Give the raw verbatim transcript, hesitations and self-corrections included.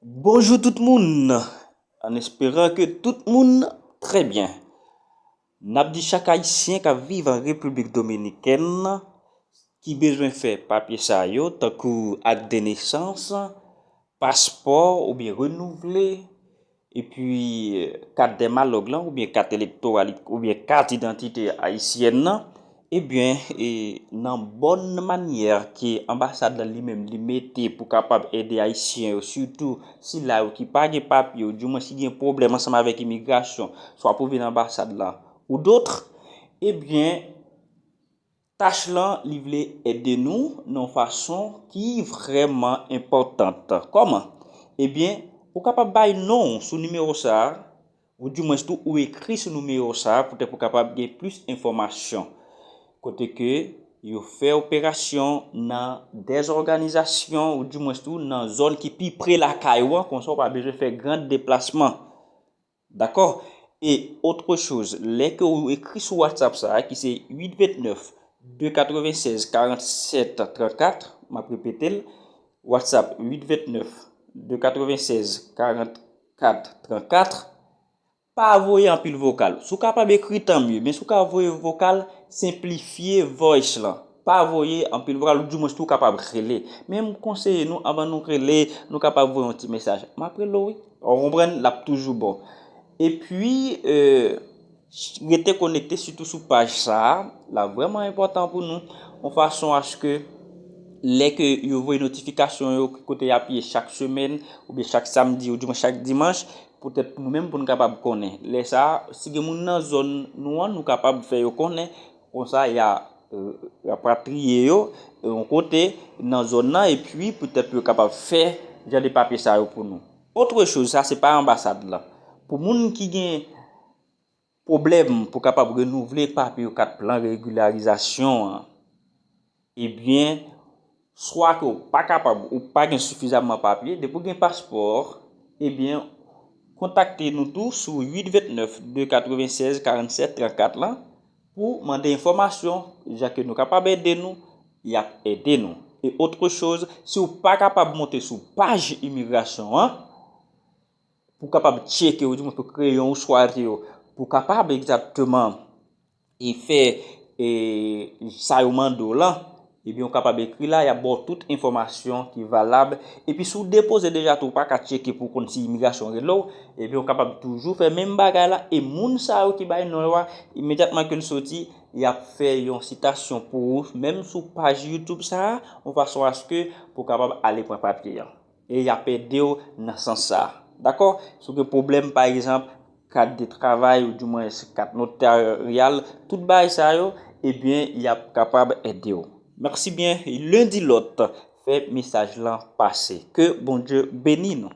Bonjou tout moun, an esperan ke tout moun trè byen. N ap di chak Ayisyen k ap viv an Repiblik Dominikèn ki bezwen fè papye sa yo, tankou ak de nesans, paspò oubyen renouvle, epi kat dè malòg lan oubyen kat elektoral oubyen kat idantite ayisyèn nan, ebyen, e, nan bòn manyè ke anbasad la li menm li mete pou kapab ede Ayisyen yo, sitou sila yo ki pa gen papye, oudimwens ki gen pwoblèm ansanm avèk imigrasyon, swa pou vin anbasad la ou dòt, ebyen, tach lan, li vle ede nou nan yon fason ki vrèman enpòtan. Kòman? Ebyen, ou kapab bay non w sou nimewo sa a, oudimwens tou ou ekri sou nimewo sa a poutèt pou kapab gen plis enfòmasyon. Kote ke yo fè operasyon nan dèzòganizasyon, oudimwens tou nan zòn ki pi pre lakay ou an, konsa ou pa bezwen fè gran deplasman. Dakò? E otre choz, lè ke ou ekri sou WhatsApp sa a, ki se uit vennèf, de katrevennsèz, karannsèt, trannkat, m ap repete l, WhatsApp uit vennèf, de katrevennsèz, karannnkat, trannkat, pa voye anpil vokal. Si w kapab ekri, tanmye, men si w ka voye vokal, senplifye voice lan. Pa voye anpil vokal, oudimwens tou w kapab rele. Men m konseye nou, anvan nou rele, nou kapab voye yon ti mesaj. M ap rele w, wi. Ou konprann, l ap toujou bon. Epi, e, rete konekte sitou sou paj sa a, l ap vrèman enpòtan pou nou, yon fason aske lè ke yo voye notifikasyon yo, kote y ap ye chak semèn, oubyen chak samdi, oudimwens chak dimanch, poutèt pou nou menm pou n kapab konnen. Lè sa a, si gen moun nan zòn nou an, nou kapab fè yo konnen, konsa y a, e, rapatriye yo, e, yon kote nan zòn nan, epi poutèt pou yo kapab fè jan de papye sa yo pou nou. Otre choz, sa se pa anbasad lan. Pou moun ki gen pwoblèm pou kapab renouvle papye yo, kat plan regilarizasyon an, ebyen, swa ke w pa kapab, ou pa gen sifizaman papye, depi w gen paspò, ebyen, kontakte nou tou sou uit vennèf, de katrevennsèz, karannsèt, trannkat lan pou mande enfòmasyon, jan ke nou kapab ede nou, y ap ede nou. E otre choz, si w pa kapab monte sou paj imigrasyon an, pou kapab tcheke, oudimwens pou kreye yon ou swa de yo, pou kapab egzakteman e fè, e, sa yo mande w lan, ebyen, ou kapab ekri la, y ap ba w tout enfòmasyon ki valab. Epi, si w depoze deja tou, ou pa ka tcheke pou w konn si imigrasyon rele w, ebyen, ou kapab toujou fè menm bagay la. E moun sa yo ki bay non yo a, imedyatman ke l soti, y ap fè yon sitasyon pou ou, menm sou paj YouTube sa a, yon fason aske pou w kapab ale pran papye an. E y ap ede w nan sans sa a. Dakò? Si w gen pwoblèm, pa egzanp, kat de travay, oudimwens kat notaryal, tout bagay sa yo, ebyen, y ap kapab ede w. Mèsi byen, lendi lòt, fè mesaj lan pase. Ke Bondye beni nou.